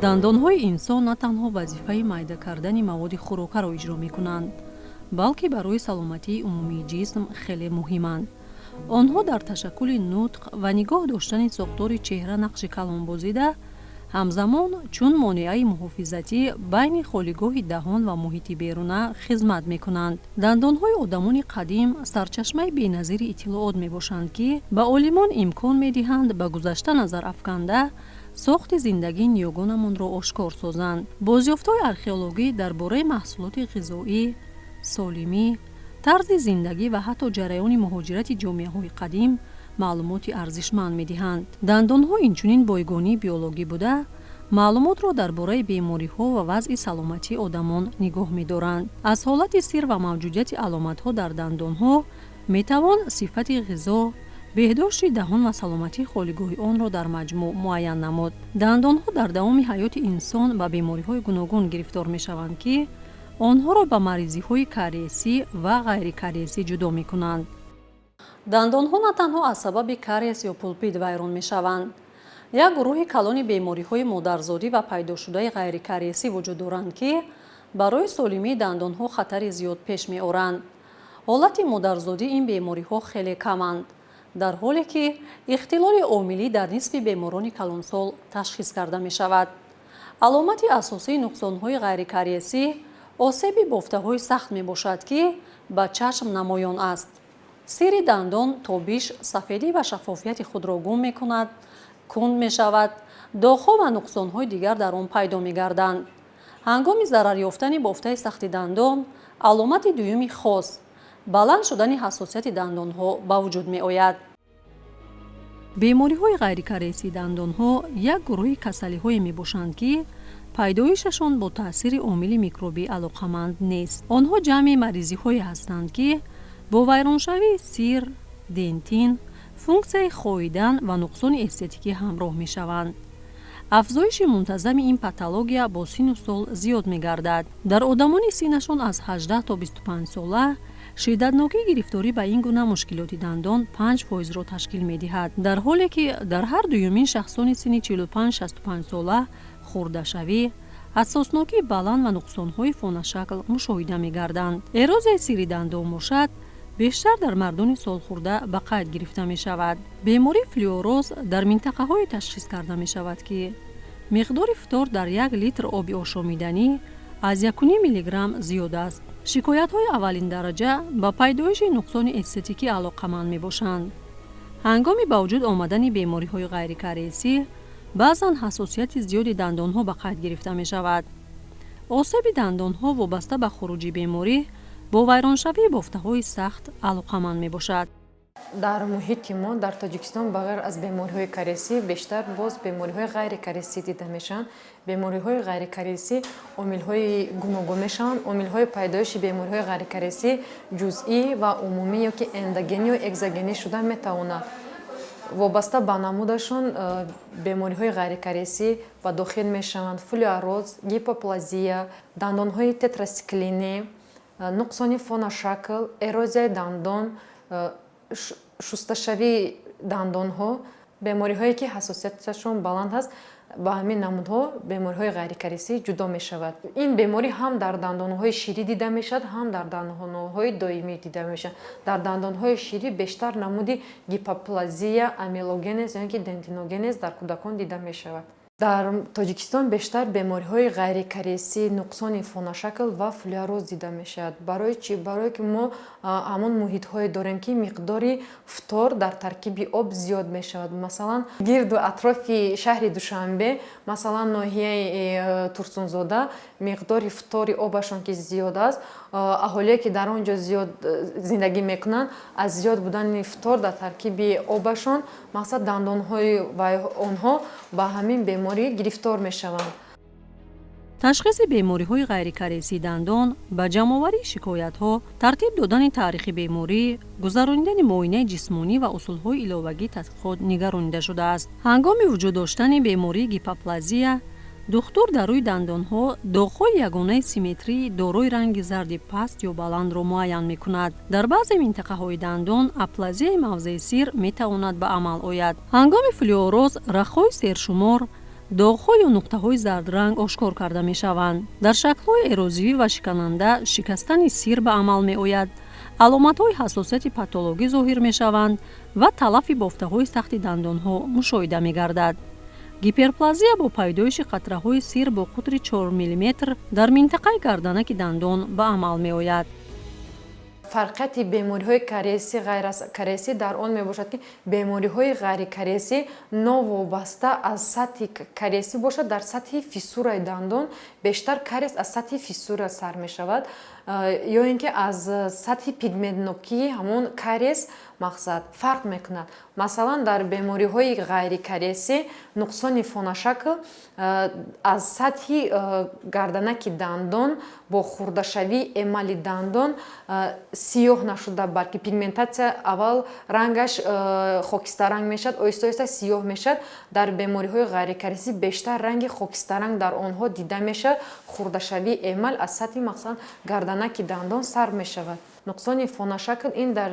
Дандонҳои инсон на танҳо вазифаи майда кардани маводи хӯрокаро иҷро мекунанд, балки барои саломатии умумии ҷисм хеле муҳиманд. Онҳо дар ташаккули нутқ ва нигоҳ доштани сохтори чеҳра нақши калон бозида, ҳамзамон чун монеаи муҳофизатӣ байни холигоҳи даҳон ва муҳити беруна хизмат мекунанд. Дандонҳои одамони қадим сарчашмаи беназири иттилоот мебошанд, ки ба олимон имкон медиҳанд ба гузашта назар афканда сохти зиндагии ниёгонамонро ошкор созанд. Бозёфтҳои археологӣ дар бораи маҳсулоти ғизоӣ, солимӣ, тарзи зиндагӣ ва ҳатто ҷараёни муҳоҷирати ҷомеаҳои қадим маълумоти арзишманд медиҳанд. Дандонҳо инчунин бойгонии биологӣ буда, маълумотро дар бораи бемориҳо ва вазъи саломатии одамон нигоҳ медоранд. Аз ҳолати сир ва мавҷудияти аломатҳо дар дандонҳо метавон сифати ғизо, беҳдошти даҳон ва саломатии холигоҳи онро дар маҷмӯъ муайян намуд. Дандонҳо дар давоми ҳаёти инсон ба бемориҳои гуногун гирифтор мешаванд, ки онҳоро ба маризиҳои кариесӣ ва ғайрикариесӣ ҷудо мекунанд. Дандонҳо на танҳо аз сабаби кариес ё пулпит вайрон мешаванд. Як гурӯҳи калони бемориҳои модарзодӣ ва пайдошудаи ғайрикариесӣ вуҷуд доранд, ки барои солимии дандонҳо хатари зиёд пеш меоранд. Ҳолати модарзодӣ ин бемориҳо хеле каманд, дар ҳоле ки ихтилоли омилӣ дар нисфи беморони калонсол ташхис карда мешавад. Аломати асосии нуқсонҳои ғайрикариесӣ осеби бофтаҳои сахт мебошад, ки ба чашм намоён аст. Сири дандон тобиш, сафедӣ ва шаффофияти худро гум мекунад, кунд мешавад, доғҳо ва нуқсонҳои дигар дар он пайдо мегарданд. Ҳангоми зарар ёфтани бофтаи сахти дандон, аломати дуюми хос баланд шудани ҳассосияти дандонҳо ба вуҷуд меояд. Бемориҳои ғайрикариесии дандонҳо як гурӯҳи касалиҳое мебошанд, ки пайдоишашон бо таъсири омили микробӣ алоқаманд нест. Онҳо ҷамъи маризиҳое ҳастанд, ки бо вайроншавии сир, дентин, функсияи хоидан ва нуқсони эстетикӣ ҳамроҳ мешаванд. Афзоиши мунтазами ин патология бо сину сол зиёд мегардад. Дар одамони синнашон аз 18 то 25 сола шиддатнокии гирифторӣ ба ин гуна мушкилоти дандон 5%-ро ташкил медиҳад, дар ҳоле ки дар ҳар дуюмин шахсони синни 45-65 сола хурдашавӣ, ҳассоснокии баланд ва нуқсонҳои фонашакл мушоҳида мегарданд. Эрозияи сири дандон бошад, бештар дар мардони солхӯрда ба қайд гирифта мешавад. Бемории флюороз дар минтақаҳое ташхис карда мешавад, ки миқдори фтор дар як литр оби ошомиданӣ аз 1,5 миллиграмм зиёд аст. Шикоятҳои аввалин дараҷа ба пайдоиши нуқсони эстетикӣ алоқаманд мебошанд. Ҳангоми ба вуҷуд омадани бемориҳои ғайрикариесӣ баъзан ҳассосияти зиёди дандонҳо ба қайд гирифта мешавад. Осеби дандонҳо вобаста ба хуруҷи беморӣ бо вайроншавии бофтаҳои сахт алоқаманд мебошад. Дар муҳити мо дар Тоҷикистон ба ғайр аз бемориҳои кариесӣ бештар боз бемориҳои ғайрикариесӣ дида мешаванд. Бемориҳои ғайрикариесӣ омилҳои гуногун мешаванд. Омилҳои пайдоиши бемориҳои ғайрикариесӣ ҷузъӣ ва умумӣ ёки эндогенӣ ё экзогенӣ шуда метавонад. Вобаста ба намудашон бемориҳои ғайрикариесӣ ба дохил мешаванд флюороз, гипоплазия, дандонҳои тетрасиклинӣ, нуқсони фонашакл, эрозияи дандон, шусташавии дандонҳо, бемориҳое ки ҳассосияташон баланд аст. Ба ҳамин намудҳо бемориҳои ғайрикариесӣ ҷудо мешавад. Ин беморӣ ҳам дар дандонҳои ширӣ дида мешавад, ҳам дар дандонҳои доимӣ дида мешавад. Дар дандонҳои ширӣ бештар намуди гипоплазия, амелогенез ё ки дентиногенез дар кӯдакон дида мешавад. Дар Тоҷикистон бештар бемориҳои ғайрикариесӣ, нуқсони фонашакл ва флюороз дида мешавад. Барои чӣ? Барое ки мо ҳамон муҳитҳое дорем, ки миқдори фтор дар таркиби об зиёд мешавад. Масалан, гирду атрофи шаҳри Душанбе, масалан, ноҳияи Турсунзода миқдори фтори обашон ки зиёд аст, аҳолие ки дар он ҷо зиёд зиндагӣ мекунанд, аз зиёд будани фтор дар таркиби обашон, мақсад, дандонҳои онҳо ба ҳамин беморӣ гирифтор мешаванд. Ташхиси бемориҳои ғайрикариесии дандон ба ҷамъоварии шикоятҳо, тартиб додани таърихи беморӣ, гузаронидани муоинаи ҷисмонӣ ва усулҳои иловагии тадқиқот нигаронида шудааст. Ҳангоми вуҷуд доштани бемории гипоплазия духтур дар рӯи дандонҳо доғҳои ягонаи симметрии дорои ранги зарди паст ё баландро муайян мекунад. Дар баъзе минтақаҳои дандон аплазияи мавзеи сир метавонад ба амал ояд. Ҳангоми флюороз рахҳои сершумор, Доғҳо ё нуқтаҳои зардранг ошкор карда мешаванд. Дар шаклҳои эрозивӣ ва шикананда шикастани сир ба амал меояд, аломатҳои ҳассосияти патологӣ зоҳир мешаванд ва талафи бофтаҳои сахти дандонҳо мушоҳида мегардад. Гиперплазия бо пайдоиши қатраҳои сир бо қутри 4 мм дар минтақаи гарданаки дандон ба амал меояд. Фарқияти бемориҳои кариесӣ ғайр аз кариесӣ дар он мебошад, ки бемориҳои ғайрикариесӣ новобаста аз сатҳи кариесӣ бошад, дар сатҳи фиссураи дандон бештар кариес аз сатҳи фиссура сар мешавад, ё ин ки аз сатҳи пигментнокии ҳамон кариес мақсад фарқ мекунад. Масалан, дар бемориҳои ғайрикариесӣ нуқсони фонашакл аз сатҳи гарданаки дандон бо хурдашавии эмали дандон сиёҳ нашуда, балки пигментатсия аввал рангаш хокистаранг мешавад, оҳиста оҳиста сиёҳ мешавад. Дар бемориҳои ғайрикариесӣ бештар ранги хокистаранг дар онҳо дида мешавад. Хурдашавии эмал аз сатҳи мақсад гарданаки дандон сар мешавад. Нуқсони фонашакл ин дар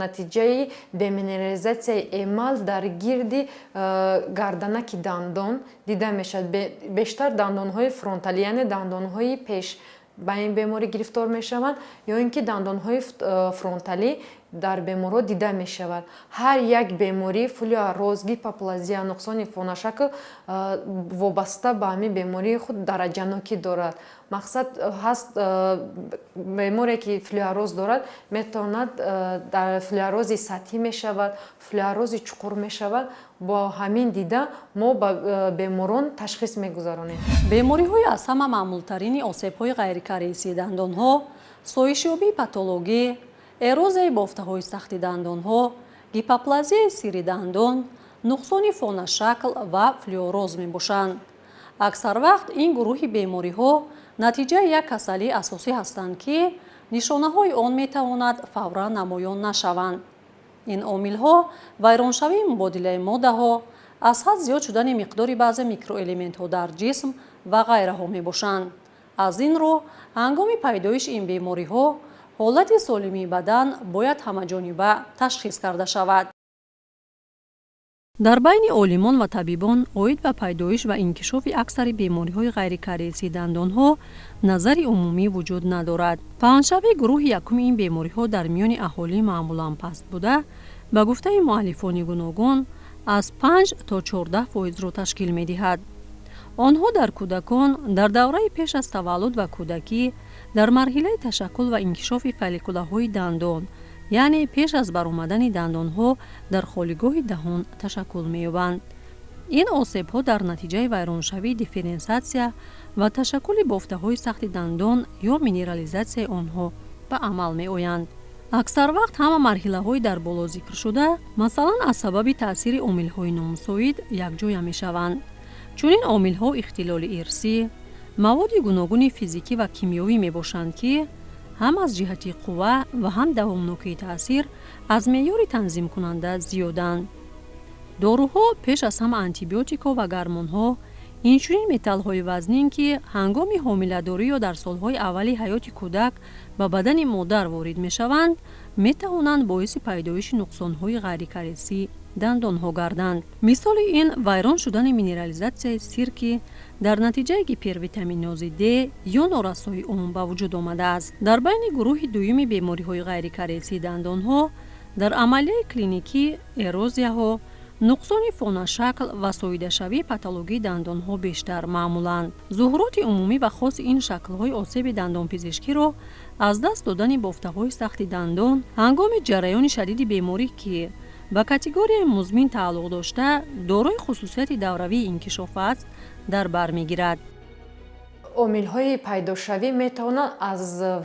натиҷаи деминерализатсияи эмал дар гирди гарданаки дандон дида мешавад. Бештар дандонҳои фронталӣ, яъне дандонҳои пеш ба ин беморӣ гирифтор мешаванд, ё ин ки дандонҳои фронталӣ дар беморҳо дида мешавад. Ҳар як беморӣ, флюороз, гипоплазия, нуқсони фонашакл вобаста ба ҳамин бемории худ дараҷанокӣ дорад. Мақсад ҳаст, беморе ки флюороз дорад, метавонад дар флюорози сатҳӣ мешавад, флюорози чуқур мешавад. Бо ҳамин дида мо ба беморон ташхис мегузаронем. Бемориҳои аз ҳама маъмултарини осебҳои ғайрикариесии дандонҳо соишёбии патологӣ, эрозияи бофтаҳои сахти дандонҳо, гипоплазияи сири дандон, нуқсони фонашакл ва флюороз мебошанд. Аксар вақт ин гурӯҳи бемориҳо натиҷаи як касалии асосӣ ҳастанд, ки нишонаҳои он метавонад фавран намоён нашаванд. Ин омилҳо вайроншавии мубодилаи моддаҳо, аз ҳад зиёд шудани миқдори баъзе микроэлементҳо дар ҷисм ва ғайраҳо мебошанд. Аз ин рӯ, ҳангоми пайдоиши ин бемориҳо ҳолати солимии бадан бояд ҳамаҷониба ташхис карда шавад. Дар байни олимон ва табибон оид ба пайдоиш ва инкишофи аксари бемориҳои ғайрикариесии дандонҳо назари умумӣ вуҷуд надорад. Паҳншавии гурӯҳи якуми ин бемориҳо дар миёни аҳолӣ маъмулан паст буда, ба гуфтаи муаллифони гуногун аз 5 то 14 фоизро ташкил медиҳад. Онҳо дар кӯдакон дар давраи пеш аз таваллуд ва кӯдакӣ дар марҳилаи ташаккул ва инкишофи фолликулаҳои дандон, яъне пеш аз баромадани дандонҳо дар холигоҳи даҳон ташаккул меёбанд. Ин осебҳо дар натиҷаи вайроншавии дифференсиатсия ва ташаккули бофтаҳои сахти дандон ё минерализатсияи онҳо ба амал меоянд. Аксар вақт ҳама марҳилаҳои дар боло зикршуда, масалан, аз сабаби таъсири омилҳои номусоид якҷоя мешаванд. Чунин омилҳо ихтилоли ирсӣ, маводи гуногуни физикӣ ва кимиёвӣ мебошанд, ки ҳам аз ҷиҳати қувва ва ҳам давомнокии таъсир аз меъёри танзимкунанда зиёданд. Доруҳо, пеш аз ҳама антибиотикҳо ва гармонҳо, инчунин металлҳои вазнин, ки ҳангоми ҳомиладорӣ ё дар солҳои аввали ҳаёти кӯдак ба бадани модар ворид мешаванд, метавонанд боиси пайдоиши нуқсонҳои ғайрикариесии дандонҳо гарданд. Мисоли ин вайрон шудани минерализатсияи сир, ки дар натиҷаи гипервитаминози Д ё норасоии он ба вуҷуд омадааст. Дар байни гурӯҳи дуюми бемориҳои ғайрикариесии дандонҳо дар амалияи клиникӣ эрозияҳо, нуқсони фонашакл ва соидашавии патологии дандонҳо бештар маъмуланд. Зуҳуроти умумӣ ва хоси ин шаклҳои осеби дандонпизишкиро аз даст додани бофтаҳои сахти дандон ҳангоми ҷараёни шадиди беморӣ, ки ба категорияи музмин тааллуқ дошта, дорои хусусияти давравии инкишоф аст, дар бар мегирад. Омилҳои пайдошавӣ метавонанд аз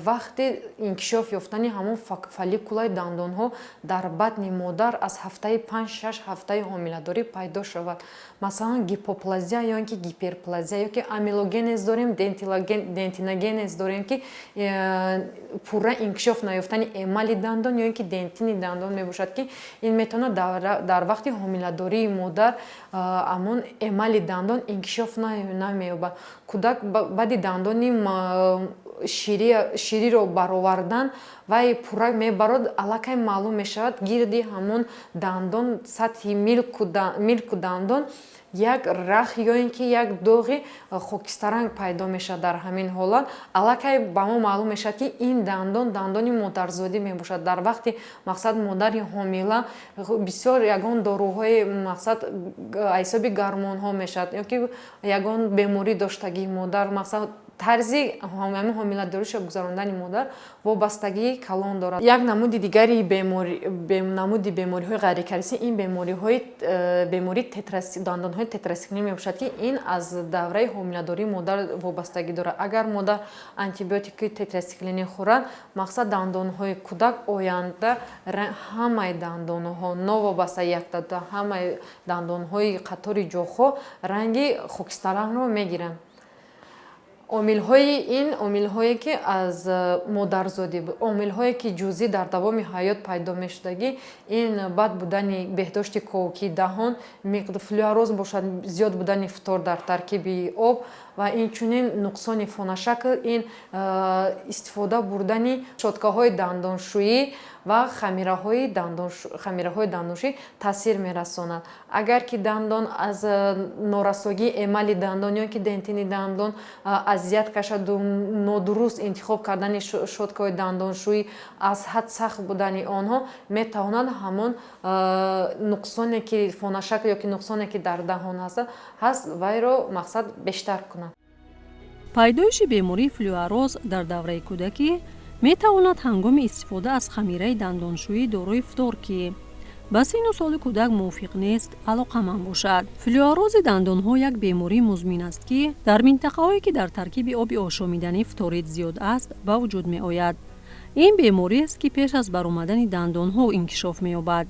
вақти инкишоф ёфтани ҳамон фолликулаи дандонҳо дар батни модар аз ҳафтаи 5-6 ҳафтаи ҳомиладорӣ пайдо шавад. Масалан, гипоплазия ё ин ки гиперплазия, ё ки амелогенез дорем, дентиногенез дорем, ки пурра инкишоф наёфтани эмали дандон ё ин ки дентини дандон мебошад, ки ин метавонад дар вақти ҳомиладории модар ҳамон эмали дандон инкишоф намеёбад. Кӯдак баъди дандони шириро баровардан вай пурра мебарод, аллакай маълум мешавад, гирди ҳамон дандон, сатҳи милку дандон як рах ё ин ки як доғи хокистаранг пайдо мешавад. Дар ҳамин ҳолат аллакай ба мо маълум мешавад, ки ин дандон дандони модарзодӣ мебошад. Дар вақти, мақсад, модари ҳомила бисёр ягон доруҳои, мақсад, ҳисоби гормонҳо мешавад ё ки ягон беморӣ доштагии модар, мақсад, тарзи ҳамин ҳомиладориша гузарондани модар вобастагии калон дорад. Як намуди дигари намуди бемориҳои ғайрикарисӣ ин бемориҳои бемории дандонҳои тетрасиклин мебошад, ки ин аз давраи ҳомиладории модар вобастагӣ дорад. Агар модар антибиотики тетрасиклинӣ хӯрад, мақсад, дандонҳои кӯдак оянда ҳамаи дандонҳо, новобаста яктата, ҳамаи дандонҳои қатори ҷоғҳо ранги хокистарангро мегиранд. Омилҳои ин омилҳое, ки аз модарзодӣ, омилҳое, ки ҷузъӣ дар давоми ҳаёт пайдо мешудагӣ, ин бад будани беҳдошти ковокии даҳон, флюороз бошад, зиёд будани фтор дар таркиби об ва инчунин нуқсони фонашакл, ин истифода бурдани щёткаҳои дандоншӯӣ ва хамираҳои дандоншӯӣ таъсир мерасонад. Агар ки дандон аз норасогии эмали дандон ё ки дентини дандон азият кашаду нодуруст интихоб кардани щёткаҳои дандоншӯӣ, аз ҳад сахт будани онҳо метавонад ҳамон нуқсоне, ки фонашакл ё ки нуқсоне, ки дар даҳон ҳаст, вайро, мақсад, бештар кунад. Пайдоиши бемории флюороз дар давраи кӯдакӣ метавонад ҳангоми истифода аз хамираи дандоншӯӣ дорои фтор, ки ба синну соли кӯдак мувофиқ нест, алоқаманд бошад. Флюорози дандонҳо як бемории музмин аст, ки дар минтақаҳое, ки дар таркиби оби ошомиданӣ фторид зиёд аст, ба вуҷуд меояд. Ин бемориест, ки пеш аз баромадани дандонҳо инкишоф меёбад.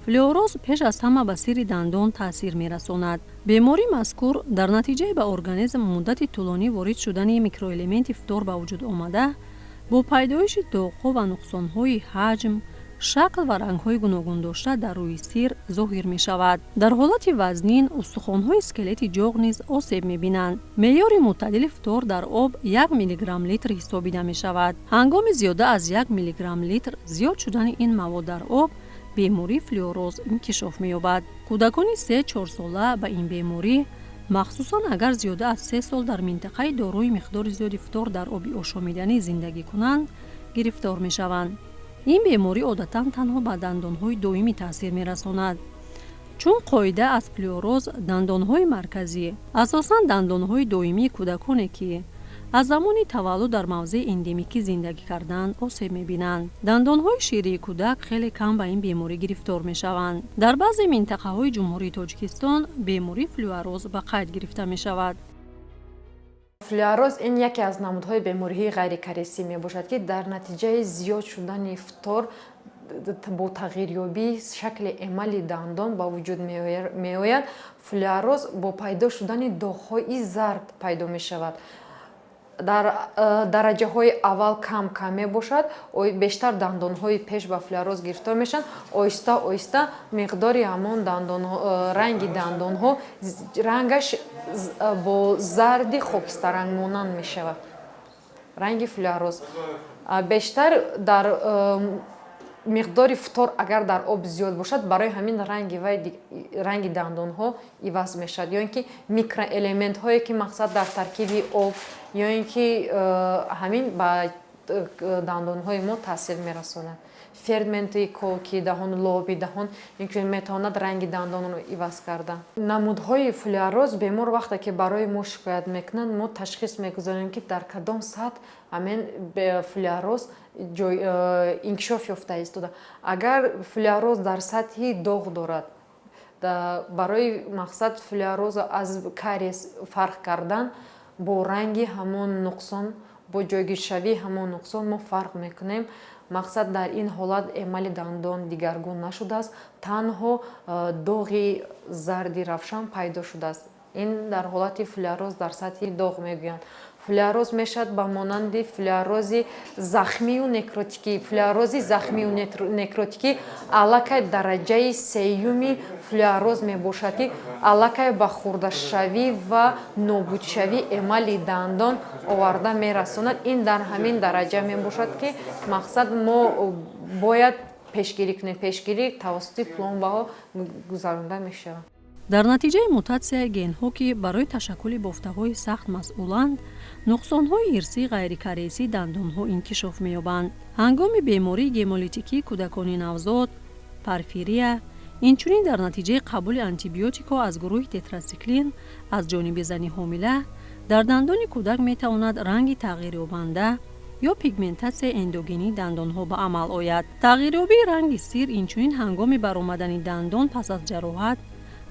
Флюороз пеш аз ҳама ба сири дандон таъсир мерасонад. Бемории мазкур дар натиҷаи ба организм муддати тӯлонӣ ворид шудани микроэлементи фтор ба вуҷуд омада, бо пайдоиши доғҳо ва нуқсонҳои ҳаҷм, шакл ва рангҳои гуногун дошта дар рӯи сир зоҳир мешавад. Дар ҳолати вазнин устухонҳои скелети ҷоғ низ осеб мебинанд. Меъёри мӯътадили фтор дар об 1 миллиграмм литр ҳисобида мешавад. Ҳангоми зиёда аз 1 миллиграмм литр зиёд шудани ин мавод дар об, бемории флюороз инкишоф меёбад. Кӯдакони 3-4 сола ба ин беморӣ, махсусан агар зиёда аз 3 сол дар минтақаи дорои миқдори зиёди фтор дар оби ошомиданӣ зиндагӣ кунанд, гирифтор мешаванд. Ин беморӣ одатан танҳо ба дандонҳои доимӣ таъсир мерасонад. Чун қоида, аз флюороз дандонҳои марказӣ, асосан дандонҳои доимии кӯдаконе, ки аз замони таваллуд дар мавзеи эндемикӣ зиндагӣ карданд, осеб мебинанд. Дандонҳои ширии кӯдак хеле кам ба ин беморӣ гирифтор мешаванд. Дар баъзе минтақаҳои Ҷумҳурии Тоҷикистон бемории флюороз ба қайд гирифта мешавад. Флюороз ин яке аз намудҳои бемориҳои ғайрикарисӣ мебошад, ки дар натиҷаи зиёд шудани фтор бо тағйирёбии шакли эмали дандон ба вуҷуд меояд. Флюороз бо пайдо шудани доғҳои зард пайдо мешавад. Дар дараҷаҳои аввал кам кам мебошад, бештар дандонҳои пеш ба флюороз гирифтор мешаванд. Оҳиста оҳиста миқдори ҳамон ранги дандонҳо рангаш бо зарди хокистаранг монанд мешавад. Ранги флюороз бештар дар миқдори фтор агар дар об зиёд бошад, барои ҳамин ранги вай, ранги дандонҳо иваз мешавад, ё ин ки микроэлементҳое, ки, мақсад, дар таркиби об, ё ин ки ҳамин ба дандонҳои мо таъсир мерасонад. Ферменти коки даҳон, лаъоби даҳон инчунин метавонад ранги дандонро иваз кардан. Намудҳои флюороз: бемор вақте ки барои мо шикоят мекунанд, мо ташхис мегузорем, ки дар кадом сатҳ ҳамин флюороз инкишоф ёфта истода. Агар флюороз дар сатҳи доғ дорад, барои мақсад флюорозро аз кариес фарқ кардан бо ранги ҳамон нуқсон, бо ҷойгиршавии ҳамон нуқсон мо фарқ мекунем. Мақсад, дар ин ҳолат эмали дандон дигаргун нашудааст, танҳо доғи зарди равшан пайдо шудааст. Ин дар ҳолати флюороз дар сатҳи доғ мегӯянд. Флюороз мешавад ба монанди флюорози захмию некротикӣ. Флюорози захмию некротикӣ аллакай дараҷаи сеюми флюороз мебошад, ки аллакай ба хурдашавӣ ва нобудшавии эмали дандон оварда мерасонад. Ин дар ҳамин дараҷа мебошад, ки мақсад мо бояд пешгирӣ кунем. Пешгирӣ тавассути пломбаҳо гузаронда мешавад. Дар натиҷаи мутатсияи генҳо, ки барои ташаккули бофтаҳои сахт масъуланд, нуқсонҳои ирсии ғайрикариесии дандонҳо инкишоф меёбанд. Ҳангоми бемории гемолитикии кӯдакони навзод, парфирия, инчунин дар натиҷаи қабули антибиотикҳо аз гурӯҳи тетрациклин аз ҷониби зани ҳомила, дар дандони кӯдак метавонад ранги тағйирёбанда ё пигментатсияи эндогении дандонҳо ба амал ояд. Тағйирёбии ранги сир инчунин ҳангоми баромадани дандон пас аз ҷароҳат,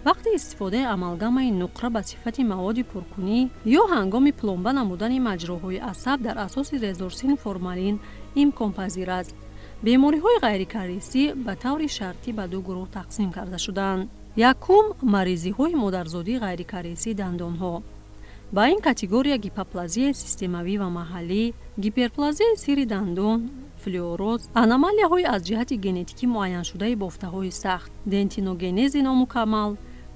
вақти истифодаи амалгамаи нуқра ба сифати маводи пуркунӣ ё ҳангоми пломба намудани маҷроҳои асаб дар асоси резорсин формалин имконпазир аст. Бемориҳои ғайрикариесӣ ба таври шартӣ ба ду гурӯҳ тақсим карда шудаанд. Якум, маризиҳои модарзодии ғайрикариесии дандонҳо. Ба ин категория гипоплазияи системавӣ ва маҳаллӣ, гиперплазияи сири дандон, флюороз, аномалияҳои аз ҷиҳати генетикӣ муайяншудаи бофтаҳои сахт, дентиногенези номукаммал,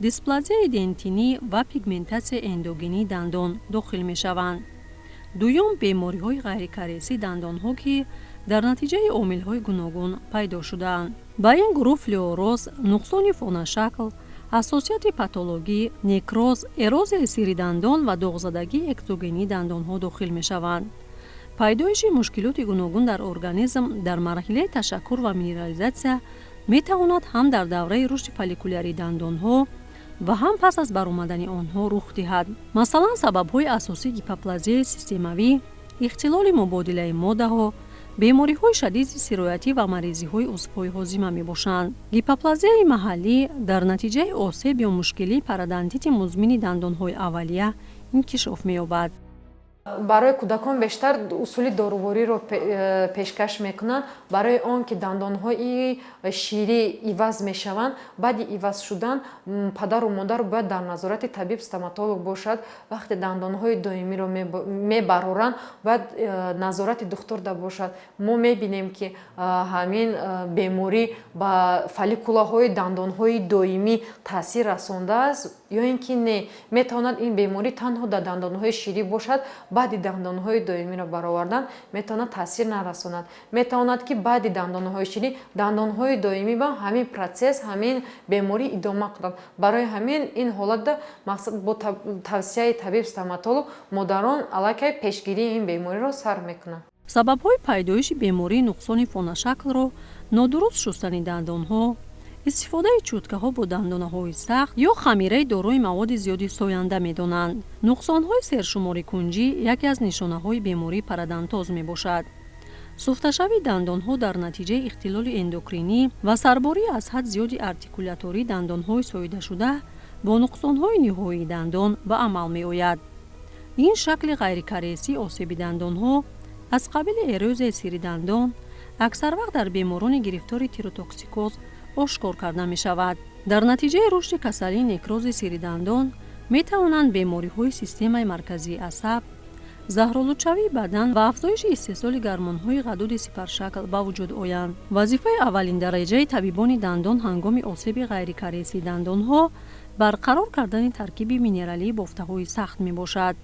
дисплазияи дентинӣ ва пигментатсияи эндогении дандон дохил мешаванд. Дуюм, бемориҳои ғайрикариесии дандонҳо, ки дар натиҷаи омилҳои гуногун пайдо шудаанд. Ба ин гурӯҳ флюороз, нуқсони фонашакл, ҳассосияти патологӣ, некроз, эрозияи сири дандон ва доғзадагии экзогении дандонҳо дохил мешаванд. Пайдоиши мушкилоти гуногун дар организм дар марҳилаи ташаккур ва минерализатсия метавонад ҳам дар давраи рушди фолликулярии дандонҳо ва ҳам пас аз баромадани онҳо рух диҳад. Масалан, сабабҳои асосии гипоплазияи системавӣ, ихтилоли мубодилаи моддаҳо, бемориҳои шадиди сироятӣ ва маризиҳои узвҳои ҳозима мебошанд. Гипоплазияи маҳаллӣ дар натиҷаи осеб ё мушкилии парадонтити музмини дандонҳои аввалия инкишоф меёбад. Барои кӯдакон бештар усули дорувориро пешкаш мекунанд, барои он ки дандонҳои ширӣ иваз мешаванд. Баъди иваз шудан падару модар бояд дар назорати табиб стоматолог бошад. Вақте дандонҳои доимиро мебароранд, бояд назорати духтур да бошад. Мо мебинем, ки ҳамин беморӣ ба фолликулаҳои дандонҳои доимӣ таъсир расондааст ё ин ки не. Метавонад ин беморӣ танҳо дар дандонҳои ширӣ бошад, баъди дандонҳои доимиро баровардан метавонад таъсир нарасонад. Метавонад, ки баъди дандонҳои ширӣ дандонҳои доимӣ ба ҳамин процесс, ҳамин беморӣ идома кунад. Барои ҳамин ин ҳолатда мақсад бо тавсияи табиб стоматолог модарон аллакай пешгирии ин бемориро сар мекунанд. Сабабҳои пайдоиши бемории нуқсони фонашаклро нодуруст шустани дандонҳо, истифодаи чӯткаҳо бо дандонаҳои сахт ё хамираи дорои маводи зиёди соянда медонанд. Нуқсонҳои сершуморикунҷӣ яке аз нишонаҳои бемории парадонтоз мебошад. Суфташавии дандонҳо дар натиҷаи ихтилоли эндокринӣ ва сарбории аз ҳад зиёди артикулятории дандонҳои соидашуда бо нуқсонҳои ниҳоии дандон ба амал меояд. Ин шакли ғайрикариесии осеби дандонҳо аз қабили эрозияи сири дандон аксар вақт дар беморони гирифтори тиротоксикоз ошкор карда мешавад. Дар натиҷаи рушди касалии некрози сири дандон метавонанд бемориҳои системаи марказии асаб, заҳролудшавии бадан ва афзоиши истеҳсоли гармонҳои ғадуди сипаршакл ба вуҷуд оянд. Вазифаи аввалиндараҷаи табибони дандон ҳангоми осеби ғайрикариесии дандонҳо барқарор кардани таркиби минералии бофтаҳои сахт мебошад.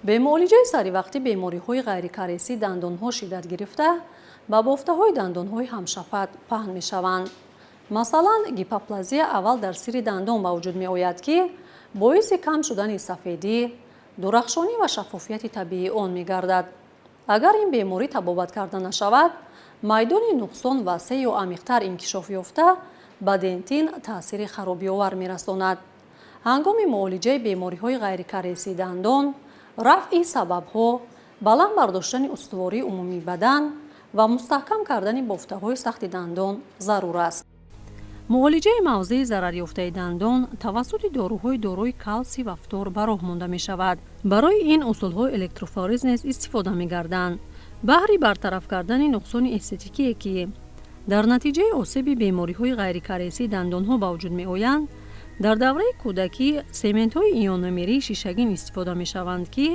Бемуолиҷаи саривақтӣ бемориҳои ғайрикариесии дандонҳо шиддат гирифта ба бофтаҳои дандонҳои ҳамшафат паҳн мешаванд. Масалан, гипоплазия аввал дар сири дандон ба вуҷуд меояд, ки боиси кам шудани сафедӣ, дурахшонӣ ва шаффофияти табиии он мегардад. Агар ин беморӣ табобат карда нашавад, майдони нуқсон васеъ ё амиқтар инкишоф ёфта ба дентин таъсири харобиовар мерасонад. Ҳангоми муолиҷаи бемориҳои ғайрикариесии дандон, рафъи сабабҳо, баланд бардоштани устувории умумии бадан ва мустаҳкам кардани бофтаҳои сахти дандон зарур аст. Муолиҷаи мавзеи зарарёфтаи дандон тавассути доруҳои дорои калсий ва фтор ба роҳ монда мешавад. Барои ин усулҳои электрофорез низ истифода мегарданд. Баҳри бартараф кардани нуқсони эстетикие, ки дар натиҷаи осеби бемориҳои ғайрикариесии дандонҳо ба вуҷуд меоянд, дар давраи кӯдакӣ сементҳои иономерии шишагин истифода мешаванд, ки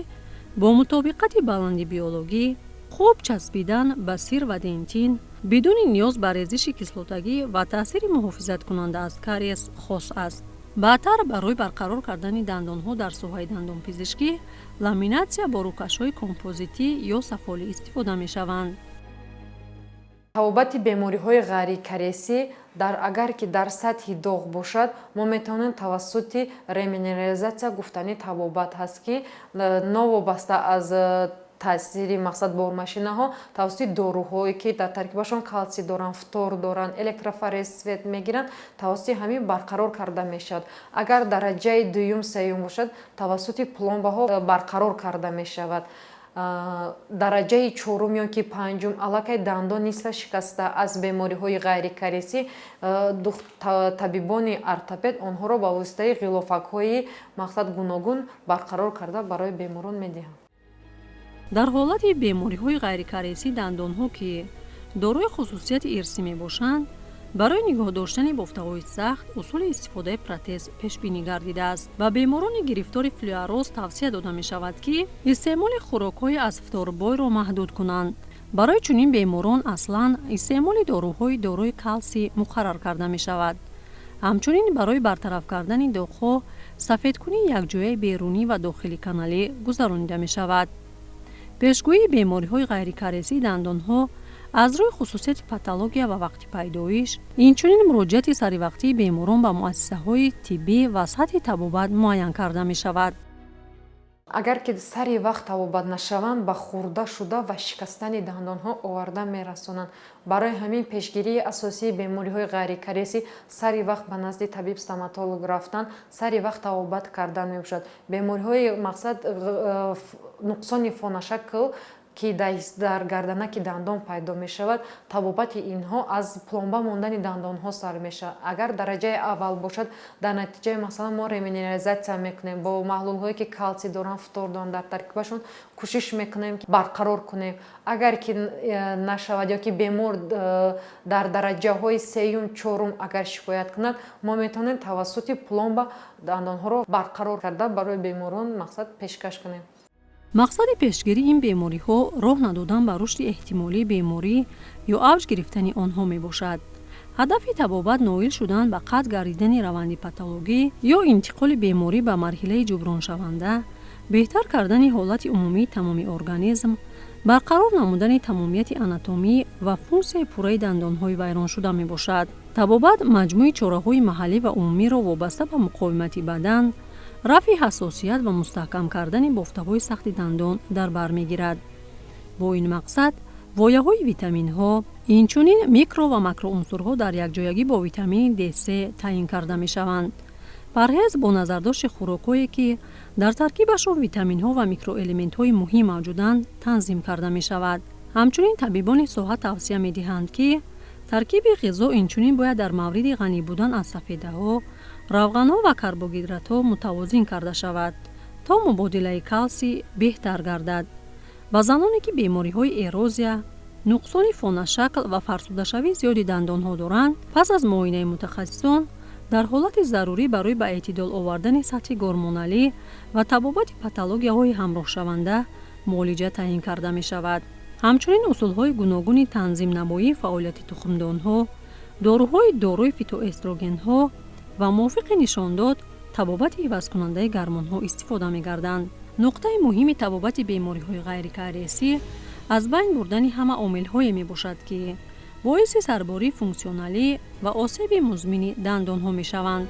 Бо мутобиқати баланди биологӣ, хуб часпидан ба сир ва дентин, бидуни ниёз ба резиши кислотагӣ ва таъсири муҳофизаткунанда аз кариес хос аст. Баъдтар барои барқарор кардани дандонҳо дар соҳаи дандонпизишкӣ ламинатсия бо рӯкашҳои композитӣ ё сафолӣ истифода мешаванд. Табобати бемориҳои ғайрикариесӣ агар ки дар сатҳи доғ бошад, мо метавонем тавассути реминерализатсия гуфтани табобат ҳаст, ки новобаста аз таъсири мақсад бормашинаҳо тавассути доруҳое ки дар таркибашон калсий доранд, фтор доранд, электрофорез свет мегиранд, тавассути ҳамин барқарор карда мешавад. Агар дараҷаи дуюм, сеюм бошад, тавассути пломбаҳо барқарор карда мешавад. Дараҷаи чорум ё ки панҷум аллакай дандон нисфа шикаста аз бемориҳои ғайрикариесӣ, табибони ортопед онҳоро ба воситаи ғилофакҳои мақсад гуногун барқарор карда барои беморон медиҳанд. Дар ҳолати бемориҳои ғайрикариесӣ дандонҳо, ки дорои хусусияти ирсӣ мебошанд, барои нигоҳ доштани бофтаҳои сахт усули истифодаи протез пешбинӣ гардидааст. Ба беморони гирифтори флюороз тавсия дода мешавад, ки истеъмоли хӯрокҳои аз фторбойро маҳдуд кунанд. Барои чунин беморон аслан истеъмоли доруҳои дорои калсий муқаррар карда мешавад. Ҳамчунин барои бартараф кардани доғҳо сафедкунии якҷояи берунӣ ва дохили каналӣ гузаронида мешавад. Пешгӯии бемориҳои ғайрикариесии дандонҳо аз рӯи хусусияти патология ва вақти пайдоиш, инчунин муроҷиати саривақтии беморон ба муассисаҳои тиббӣ ва сатҳи табобат муайян карда мешавад. Агар ки сари вақт табобат нашаванд, ба хурда шуда ва шикастани дандонҳо оварда мерасонанд. Барои ҳамин пешгирии асосии бемориҳои ғайрикариесӣ сари вақт ба назди табиб стоматолог рафтан, сари вақт табобат кардан мебошад. Бемориҳои мақсад нуқсони фонашакл ки дар гарданаки дандон пайдо мешавад, табобати инҳо аз пломба мондани дандонҳо сар мешавад. Агар дараҷаи аввал бошад, дар натиҷаи масалан мо реминерализатсия мекунем бо маҳлулҳое ки калсий доранд, фтор доранд дар таркибашон, кӯшиш мекунем ки барқарор кунем. Агар ки нашавад ё ки бемор дар дараҷаҳои сеюм, чорум агар шикоят кунад, мо метавонем тавассути пломба дандонҳоро барқарор карда барои беморон мақсад пешкаш кунем. Мақсади пешгирии ин бемориҳо роҳ надодан ба рушди эҳтимолии беморӣ ё авҷ гирифтани онҳо мебошад. Ҳадафи табобат ноил шудан ба қатъ гардидани раванди патологӣ ё интиқоли беморӣ ба марҳилаи ҷуброншаванда, беҳтар кардани ҳолати умумии тамоми организм, барқарор намудани тамомияти анатомӣ ва функсияи пурраи дандонҳои вайроншуда мебошад. Табобат маҷмӯи чораҳои маҳаллӣ ва умумиро вобаста ба муқовимати бадан, рафъи ҳассосият ва мустаҳкам кардани бофтаҳои сахти дандон дар бар мегирад. Бо ин мақсад вояҳои витаминҳо, инчунин микро ва макроунсурҳо дар якҷоягӣ бо витамини Д3 таъин карда мешаванд. Парҳез бо назардошти хӯрокҳое, ки дар таркибашон витаминҳо ва микроэлементҳои муҳим мавҷуданд, танзим карда мешавад. Ҳамчунин табибони соҳа тавсия медиҳанд, ки таркиби ғизо инчунин бояд дар мавриди ғанӣ будан аз сафедаҳо, равғанҳо ва карбогидратҳо мутавозин карда шавад, то мубодилаи калсий беҳтар гардад. Ба заноне, ки бемориҳои эрозия, нуқсони фонашакл ва фарсудашавии зиёди дандонҳо доранд, пас аз муоинаи мутахассисон дар ҳолати зарурӣ барои ба эътидол овардани сатҳи гормоналӣ ва табобати патологияҳои ҳамроҳшаванда муолиҷа таъин карда мешавад. Ҳамчунин усулҳои гуногуни танзимнамоии фаъолияти тухмдонҳо, доруҳои дорои фитоэстрогенҳо ва мувофиқи нишондод табобати ивазкунандаи гармонҳо истифода мегарданд. Нуқтаи муҳими табобати бемориҳои ғайрикариесӣ аз байн бурдани ҳама омилҳое мебошад, ки боиси сарбории функсионалӣ ва осеби музмини дандонҳо мешаванд.